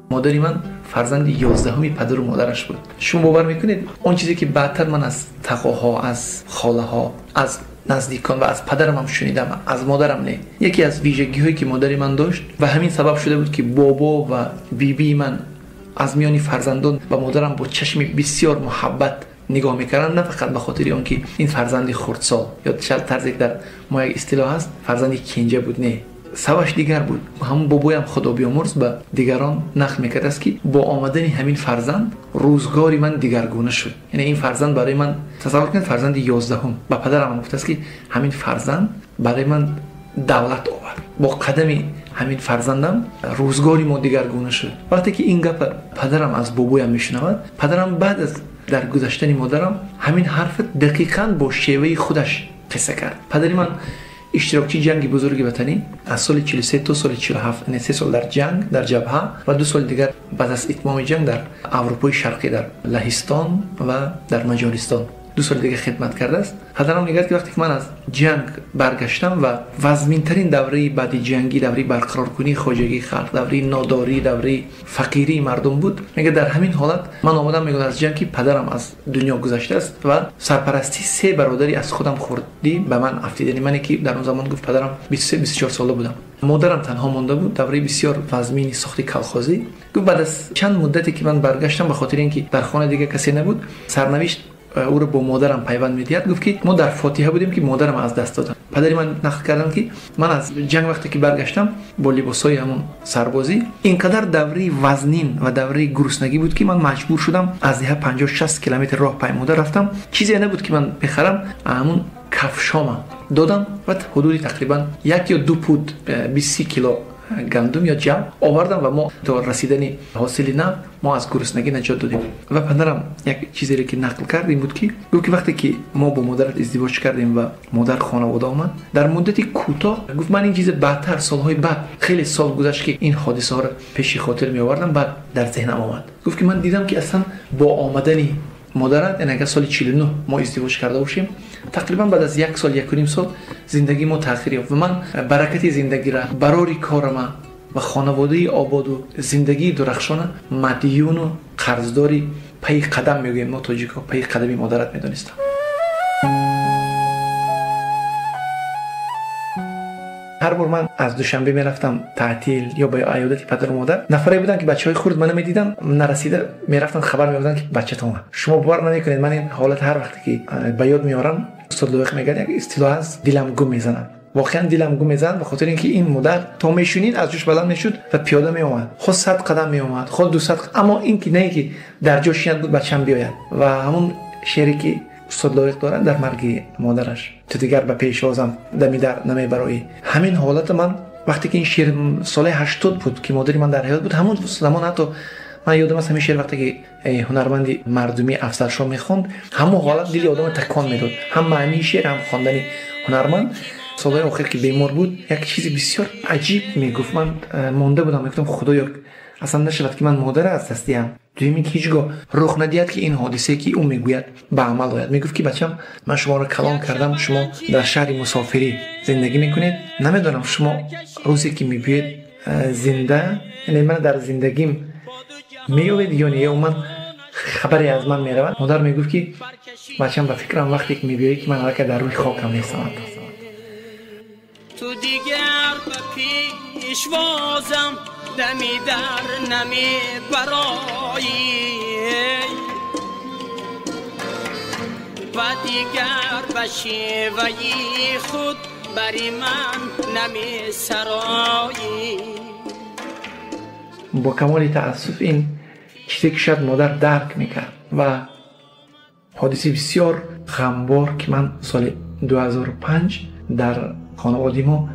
Модари ман фарзанди 11-уми падару модараш буд. Шумо бовар мекунед, он чизе ки баъдтар ман аз тағоҳо, аз холаҳо, аз наздикон ва аз падарам ҳам шунидам, аз модарам не. Яке аз вижагиҳое ки модари ман дошт ва ҳамин сабаб шуда буд ки бобо ва бибии ман аз миёни фарзандон ба модарам бо чашми бисёр муҳаббат нигоҳ мекарданд, на фақат ба хотири он ки ин фарзанди хурдсол ё шояд тарзе ки дар мо як истилоҳ аст, фарзанди кенҷа буд, не. Сабабаш дигар буд. Ҳамон бобоям худо биёмурз ба дигарон нақл мекардааст ки бо омадани ҳамин фарзанд рӯзгори ман дигаргуна шуд. Яъне ин фарзанд барои ман, тасаввур кунед, фарзанди 11-ум ба падарам гуфтааст ки ҳамин фарзанд барои ман давлат овард. Бо қадами ҳамин фарзандам рӯзгори мо дигаргуна шуд. Вақте ки ин гапа падарам аз бобоям мешунавад, падарам баъд аз дар гузаштани модарам ҳамин ҳарф дақиқан бо шеваи худаш қисса кард. Падари ман иштирокчии ҷанги бузурги ватанӣ аз соли 43 то соли 47, яъне 3 сол дар ҷанг, дар ҷабҳа ва 2 соли дигар баъд аз итмоми ҷанг дар Аврупои Шарқӣ, дар Лаҳистон ва дар Маҷористон 2 соли дигар хидмат кардааст. Падарам мегӯяд ки вақте ки ман аз ҷанг баргаштам ва вазминтарин давраи баъди ҷангӣ, давраи барқароркунии хоҷагии халқ, давраи нодорӣ, давраи фақирии мардум буд, мегӯяд дар ҳамин ҳолат ман омадам, мегӯяд аз ҷанг ки падарам аз дунё гузаштааст ва сарпарастии 3 бародари аз худам хурдӣ ба ман афтид. Яъне мане ки дар он замон, гуфт падарам, 23-24 сола будам. Модарам танҳо монда буд, давраи бисёр вазмини сохти колхозӣ. Гуфт баъд аз чанд муддате ки ман баргаштам, ба хотири ин ки дар хона дигар касе набуд, сарнавишт ӯро бо модарам пайванд медиҳад. Гуфт ки мо дар фотиҳа будем ки модарам аз даст додам. Падари ман нақл карданд ки ман аз ҷанг вақте ки баргаштам бо либосҳои ҳамон сарбозӣ, инқадар давраи вазнин ва давраи гуруснагӣ буд ки ман маҷбур шудам аз деҳа 50-60 километр роҳ паймуда рафтам. Чизе набуд ки ман бихарам, ҳамон кафшомам додам ва ҳудуди тақрибан 1 ё 2 пуд 20 кило гандум ё ҷав овардам ва мо то расидани ҳосили нав мо аз гуруснагӣ наҷот додем. Ва падарам як чизере ки нақл кард ин буд ки гуфт ки вақте ки мо бо модарат издивоҷ кардем ва модар хонавода омад, дар муддати кӯтоҳ, гуфт ман ин чиз баъдтар, солҳои баъд, хеле сол гузашт ки ин ҳодисаҳоро пеши хотир меовардам, баъд дар зеҳнам омад. Гуфт ки ман дидам ки аслан бо омадани модарат, яъне агар соли 49 мо издивоҷ карда бошем, тақрибан баъд аз 1 сол, 1.5 сол зиндагии мо тағйир ёфт ва ман баракати зиндагиро, барори корама ва хонаводаи ободу зиндагии дурахшона мадюну қарздори пайи қадам, мегӯем мо тоҷикҳо, пайи қадами модарат медонистам. Ҳар бор ман аз Душанбе мерафтам таътил ё ба аёдати падару модар, нафаре буданд ки бачаҳои хурд мана медиданд, нарасида мерафтанд, хабар меоварданд ки бачатон омад. Шумо бовар намекунед, ман ин ҳолат ҳар вақте ки ба ёд меорам, устод Лоиқ мегӯяд як истилоҳ аст, дилам гум мезанад. Воқеан дилам гум мезанад, ба хотири ин ки ин модар то мешунид аз ҷош баланд мешуд ва пиёда меомад, худ 100 қадам меомад, худ 200, аммо ин ки не ки дар ҷо шинад, буд бачам биёяд. Ва ҳамон шеъре ки устод Лоиқ дорад дар марги модараш, ту дигар ба пешвозам дами дар намебароӣ, ҳамин ҳолата ман вақте ки ин шеър соли 80 буд ки модари ман дар ҳаёт буд, ҳамон замон ҳатто ман ёдам аст ҳамин шеър вақте ки ҳунарманди мардумӣ Афзалшоҳ мехонд, ҳамон ҳолат дили одамро такон медод, ҳам маънии шеър, ҳам хондани ҳунарманд. Солҳои охир ки бемор буд, як чизи бисёр аҷиб мегуфт, ман монда будам, мегуфтам худоё, аслан нашавад ки ман модарро аз даст диҳам. Дуюм ин ки ҳеҷ гоҳ рух надиҳад ки ин ҳодисае ки ӯ мегӯяд ба амал ояд. Мегуфт ки бачам, ман шуморо калон кардам, шумо дар шаҳри мусофирӣ зиндагӣ мекунед, намедонам шумо рӯзе ки мебиёед зинда, яъне ман дар зиндагим меёбед ё не, ё ман хабаре аз ман меравад. Модар мегуфт ки бачам, ба фикрам вақте ки мебиёӣ ки ман аллакай дар рӯи хокам нестам. Ту дигар ба пешвозам дами дар намебароӣ ва дигар ба шеваи худ бари ман намесароӣ. Бо камоли таассуф ин чизе ки шояд модар дарк мекард ва ҳодисаи бисёр ғамбор ки ман соли 2005 дар хонаводаи мо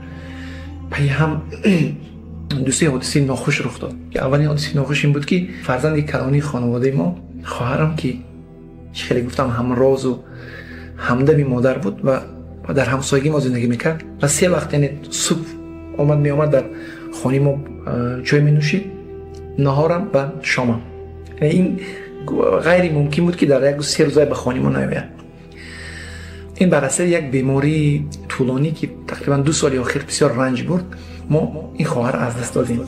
пайи ҳам 2-3 ҳодисаи нохуш рух дод. Аввалин ҳодисаи нохуш ин буд ки фарзанди калонии хонаводаи мо, хоҳарам ки хеле гуфтам ҳамрозу ҳамдами модар буд ва дар ҳамсоягии мо зиндагӣ мекард ва 3 вақт, яъне субҳ омад меомад дар хонаи мо чой менӯшид, наҳорам ва шомам. Яъне ин ғайри мумкин буд ки дар 1-3 рӯза ба хонаи мо наояд. Ин бар асари як бемории тӯлонӣ ки тақрибан 2 соли охир бисёр ранҷ бурд, мо ин хоҳарро аз даст додем.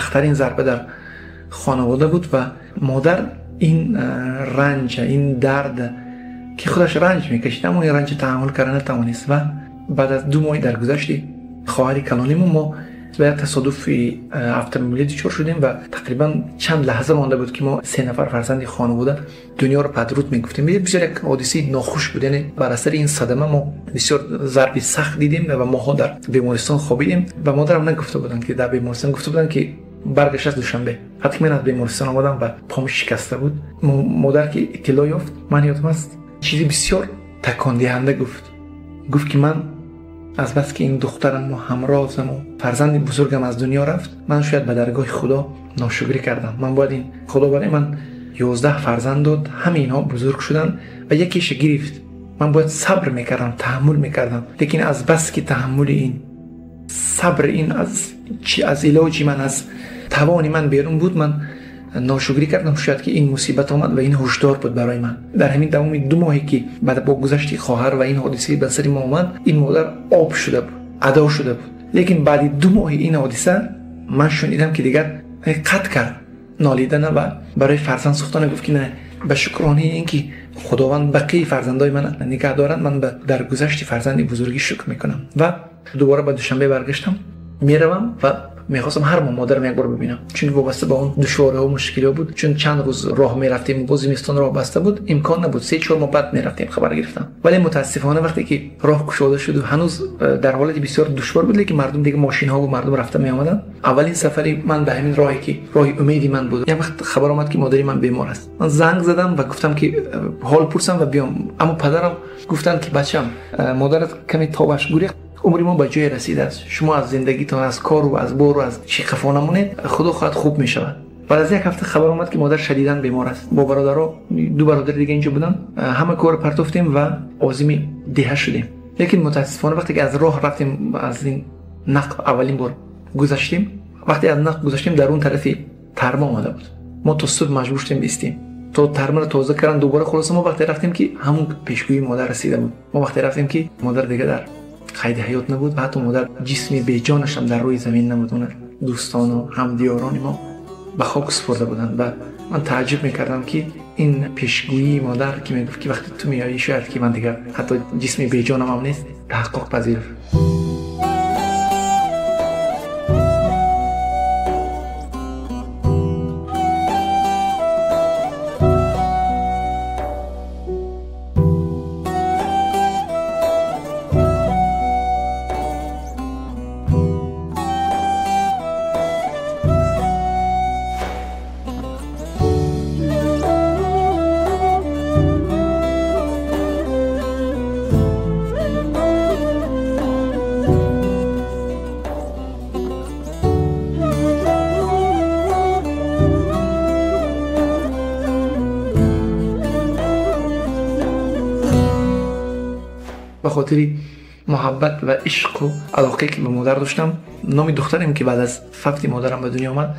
سخت‌ترین ضربه در خانواده بود و مادر این رنج، این درد که خودش رنج میکشید، اما این رنج تحمل کرده نتوانست و بعد از 2 ماه درگذشت خواهر کلانیمون ما به یک تصادف اتومبیلی دچار شدیم و تقریبا چند لحظه مانده بود که ما 3 نفر فرزند خانواده دنیا رو پدرود میگفتیم. بسیار یک حادثه ناخوش بود، یعنی بر اثر این صدمه ما بسیار ضربه سخت دیدیم و ماها در بیمارستان خوابیدیم و مادرم نگفته بودن که در بیمارستان، گفته بودن که برگشت از دوشنبه. وقتی من از بیمارستان آمدم و پام شکسته بود، مادر که اطلاع یافت، من یادم است چیزی بسیار تکان دهنده گفت. گفت که من از بس که این دخترم و همرازم و فرزند بزرگم از دنیا رفت، من شاید به درگاه خدا ناشکری کردم. من باید این خدا برای من 11 فرزند داد، همه اینها بزرگ شدن و یکیش گرفت. من باید صبر میکردم، تحمل میکردم، لیکن از بس که تحمل این صبر این از علاج من، از توان من بیرون بود، من ناشکری کردم. شاید که این مصیبت آمد و این هشدار بود برای من. در همین دوام 2 ماهی که بعد با گذشت خواهر و این حادثه به سر ما آمد، این مادر آب شده بود، ادا شده بود. لیکن بعد 2 ماه این حادثه من شنیدم که دیگر قطع کرد نالیدن و برای فرزند سوختن. گفت که نه، به شکرانه اینکه خداوند بقیه فرزندای من نگه دارند، من به درگذشت فرزند بزرگی شکر میکنم. و دوباره به دوشنبه برگشتم، میروم و میخواستم هر ماه مادرم یک بار ببینم، چون وابسته به اون دشواری ها و مشکلی ها بود. چون چند روز راه میرفتیم، باز زمستان راه بسته بود، امکان نبود. 3-4 ماه بعد میرفتیم خبر گرفتم. ولی متاسفانه وقتی که راه گشاده شد و هنوز در حالت بسیار دشوار بود، لیکن مردم دیگه ماشین ها و مردم رفته می آمدن. اولین سفری من به همین راهی که راه امیدی من بود، یک وقت خبر آمد که مادری من بیمار است. من زنگ زدم و گفتم که حال پرسم و بیام، اما پدرم گفتن که بچم، مادرت کمی تابش گریخت، عمری ما به جای رسیده است، شما از زندگیتان، از کار و از بار و از چی خفا نمونید، خدا خواهد خوب میشود. بعد از 1 هفته خبر آمد که مادر شدیداً بیمار است. با برادرها، 2 برادر دیگه اینجا بودن، همه کار پرتوفتیم و عازم ده شدیم. لیکن متاسفانه وقتی که از راه رفتیم، از این نقب اولین بار گذشتیم، وقتی از نقب گذشتیم در اون طرفی ترمه آمده بود. ما تا صبح مجبور شدیم بیستیم تا ترمه رو تازه کردن دوباره. خلاص ما وقتی رفتیم که همون پیشگویی مادر رسیده بود. ما وقتی رفتیم که مادر دیگه در قید حیات نبود و حتی مادر جسم بیجانش هم در روی زمین نبود. اون دوستان و همدیاران ما به خاک سپرده بودند و من تعجب میکردم که این پیشگویی مادر که میگفت که وقتی تو میایی شاید که من دیگر حتی جسم بیجانم هم نیست، تحقق پذیر. به خاطر محبت و عشق و علاقه که به مادر داشتم، نام دخترم که بعد از فوت مادرم به دنیا آمد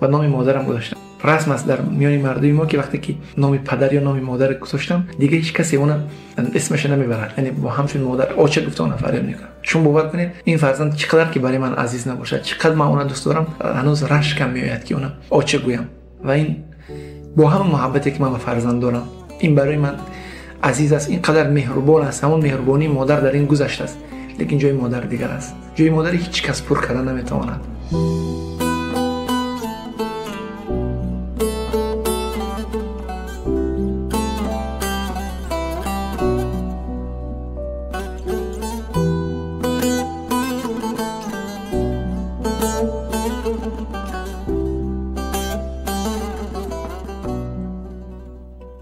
و نام مادرم گذاشتم. رسم است در میان مردم ما که وقتی که نام پدر یا نام مادر گذاشتم، دیگه هیچ کسی اون اسمش نمیبرد، یعنی با همچون مادر آچه گفته اون فریاد میکنه. چون باور کنید این فرزند چقدر که برای من عزیز نباشد، چقدر من اون دوست دارم، هنوز رشکم میآید که اون آچه گویم. و این با هم محبتی که من به فرزند دارم، این برای من عزیز است، اینقدر مهربان است. همون مهربانی مادر در این گذشته است، لیکن جای مادر دیگر است. جای مادر هیچ کس پر کردن نمیتواند.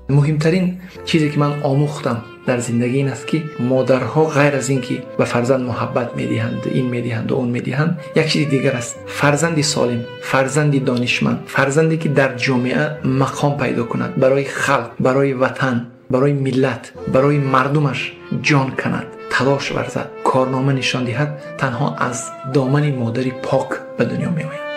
مهمترین چیزی که من آموختم در زندگی این است که مادرها غیر از اینکه به فرزند محبت میدهند، این میدهند و اون میدهند، یک چیز دیگر است. فرزندی سالم، فرزندی دانشمند، فرزندی که در جامعه مقام پیدا کند، برای خلق، برای وطن، برای ملت، برای مردمش جان کند، تلاش ورزد، کارنامه نشان دهد، تنها از دامن مادری پاک به دنیا می آید.